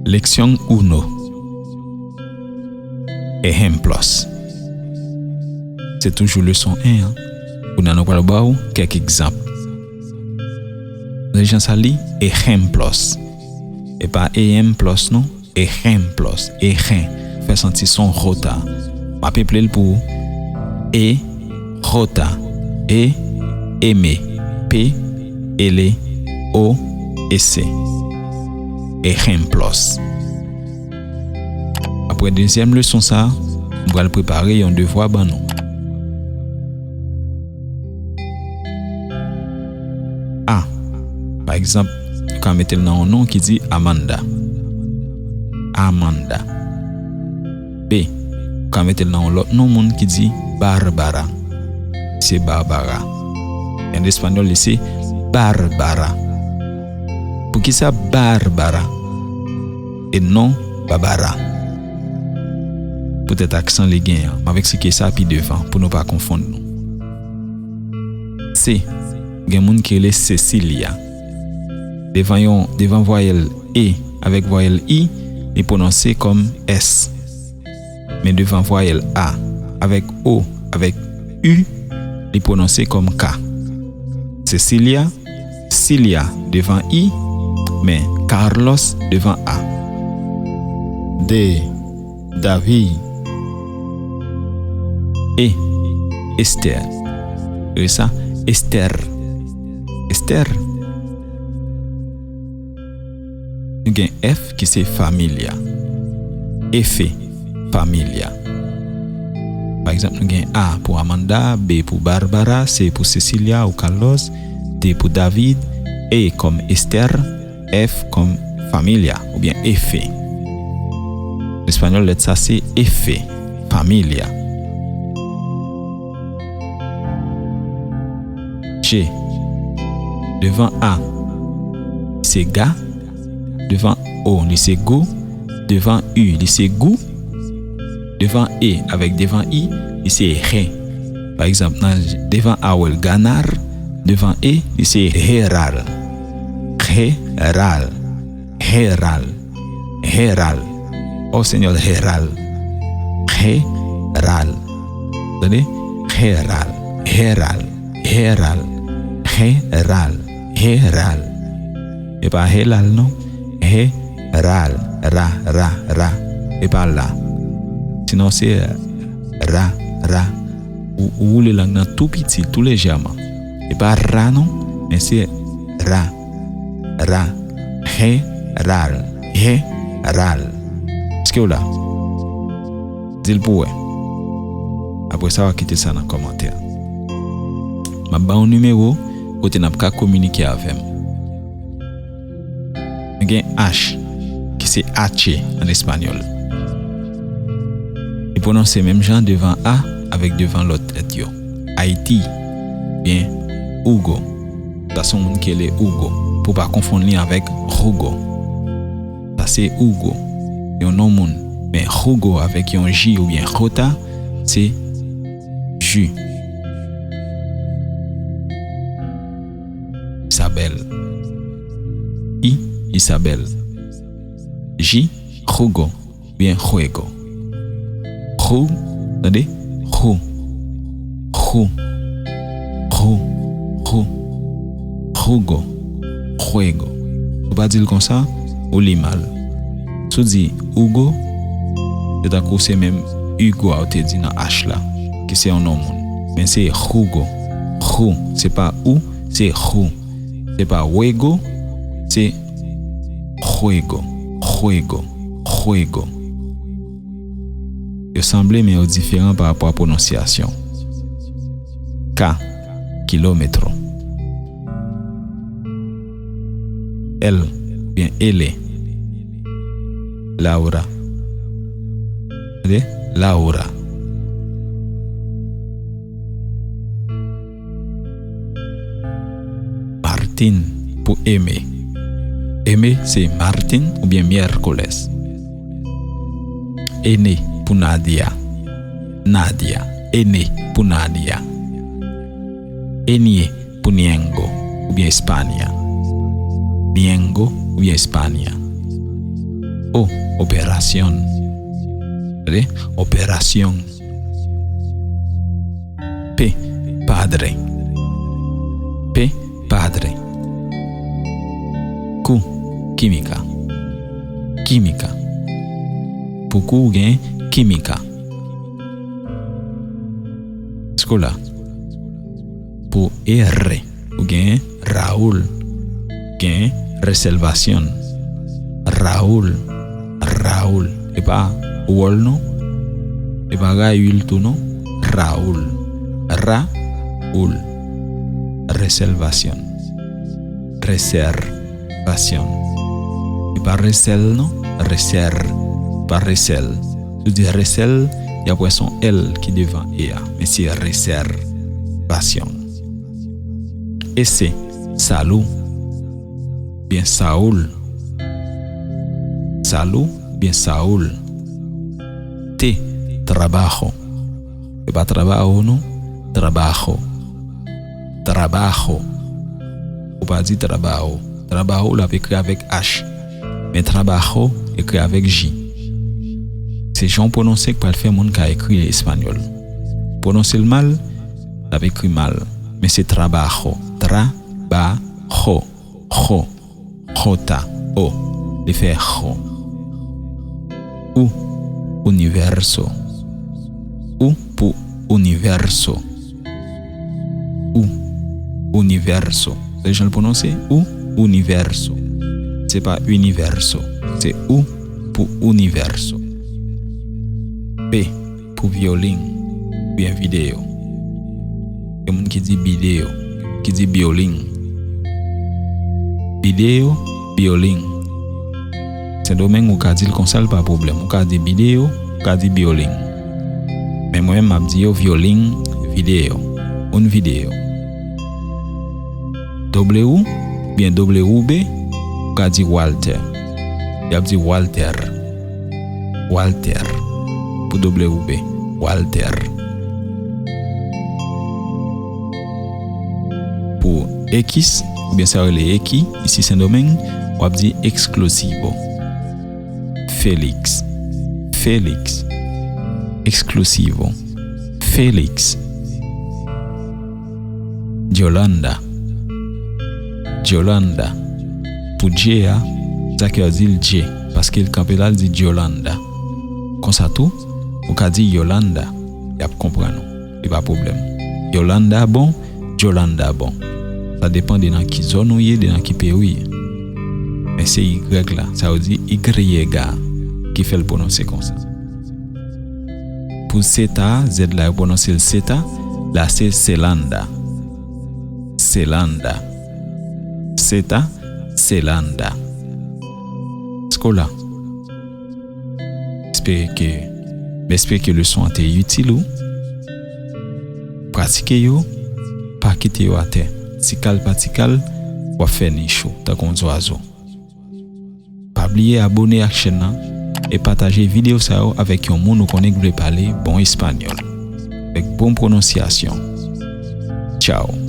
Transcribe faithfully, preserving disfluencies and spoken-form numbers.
Lección uno. Ejemplos. Se toujou leson en an. Kounye a nou pral ba w kèk egzanp. Nan jan sa li, ejemplos. E pa ejemplos non, ejemplos, ejen. Fè santi son J. M ap eple l pou ou. E, J, E, M, P, L, O, S. Ejemplos. Apre dezyèm leson sa, m pral prepare yon devwa ban nou. A. Pa egzanp, ou ka mete l nan yon non ki di Amanda. Amanda. B. Ou ka mete l nan yon lòt non moun ki di Barbara. Se Barbara. An espanyòl, li se Barbara. Poukisa Barbara? E non Barbara. Poutèt aksan li genyen an. M ap eksplike sa pi devan pou nou pa konfonn nou. Se, gen moun ki rele Cecilia. Devan yon, devan vwayèl E avèk vwayèl I, li pwononse kòm S. Men devan vwayèl A avèk O avèk U, li pwononse kòm K. Cecilia, Cilia devan I, men Carlos devan A. D, David. E, Esther. Rele sa Esther. Esther. Nou gen F ki se familia. F, familia. Pa egzanp, nou gen A pou Amanda, B pou Barbara, C pou Cecilia ou Carlos, D pou David, E kòm Esther, F kòm familia oubyen F. An espanyòl, lèt sa se F, familia. G. Devan A, se ga. Devan O, li se go. Devan U, li se gou. Devan E avèk devan I, li se je. Pa egzanp, nan devan A, w wè l ganar. Devan E, li se jerar. Jerar. Jerar. Jerar. Oh Señor, jerar. Jerar. Tande? Jerar. Jerar. Jerar. Jerar. Jerar. E pa jelal non. Jerar. Ra, ra, ra. E pa la. Sinon se ra, ra. Ou, ou woule lang nan tou piti, tou lejèman. E pa ra non, men se ra, ra. Jerar, jerar. Èske w la? Di l pou w wè. Apre sa, w a kite sa nan kòmantè. M ap ba w nimewo kote n ap ka kominike avè m. Nou gen H, ki se H an espanyòl. Li pwononse menm jan devan A avèk devan lòt lèt yo. Ayiti, byen Hugo. Sa se yon moun ki rele Hugo, pou w pa konfonn li avèk Hugo. Sa se Hugo, yon non moun. Men Hugo avèk yon J oubyen J, se ju. Isabel. I, Isabel. J, jugo, oubyen juego. Ju, tande? Ju. Ju. Ju. Ju. Jugo. Juego. Si w pa di l konsa, ou li mal. Si w di Hugo, se tankou se menm Hugo a w te di nan H la, ki se yon non moun. Men se Jugo. Ju. Se pa ou, se ju. Se pa wego, se juego. Juego. Juego. Yo sanble, men yo diferan pa rapò a pwononsyasyon. K, kilómetro. L, oubyen ele. Laura. Tande? Laura. Martin pou eme. Eme se martin oubyen miércoles. Ene pou Nadia. Nadia. Ene pou Nadia. Enye pou Niengo oubyen Espanya. Niengo oubyen Espanya. O, operasyon. Tande? Operasyon. P, padre. P, padre. Q, kimika. Kimika. Pou Q ou gen kimika. Sikola. Pou R ou gen Raul. Gen resèlvasyon. Raul. Raul. E pa wòl non. E pa Rayul tou non. Raul. Raul. Resèlvasyon. Resèlvasyon. E pa resèl non. Resèl. Pa resèl. Si w di resèl, y ap wè se yon L ki devan E a. Men se resèlvasyon. S, salou. Byen Saul. Salou, byen Saul. T, trabajo. E pa trabajo non. Trabajo. Trabajo. Ou pa di trabajo. Trabajo l ap ekri avèk H. Men trabajo ekri avèk J. Se jan w pwononse k pral fè moun ka ekri espanyòl. Pwononse l mal, l ap ekri mal. Men se trabajo. Tra, ba, jo. Jo. Jota. O. Li fè jo. U. Universo. U pou universo. U. Universo. Se jan l pwononse? U. Universo. Se pa universo. Se U pou universo. P pou vyolin. Byen videyo. Gen moun ki di bideyo, ki di byolin. Bideyo, byolin. Sendomeng ou ka di l konsa, l pa pwoblèm. Ou ka di bideyo, ou ka di byolin. Men mwen menm m ap di yo vyolin, videyo, un videyo. W, byen W B, ou ka di Walter. Y ap di Walter. Walter. Pou W B, Walter. Pou X, oubyen sa yo rele Eki, isi Sendomeng, w ap di exclusivo. Félix. Félix. Exclusivo. Félix. Yolanda. Yolanda. Pou J a, sa k yo di l J, paske l kanpe la, l di Yolanda. Konsa tou, ou ka di Yolanda, y ap konprann ou. Li pa pwoblèm. Yolanda bon, Yolanda bon. Sa depann de nan ki zòn ou ye, de nan ki peyi w ye. Men se Y la, sa yo di Y a, ki fè l pwononse konsa. Pou seta, Z la yo pwononse l seta, la se Selanda. Selanda. Seta, Selanda. Sikola. Espere ke, m espere ke leson an te itil ou. Pratike yo, pa kite yo atè. Ti kal pa ti kal, w ap fè nich ou, tankou yon zwazo. Pa bliye abone ak chèn nan e pataje videyo sa yo avèk yon moun ou konnen k vle pale bon espanyòl, avèk bon pwononsyasyon. Tchaw!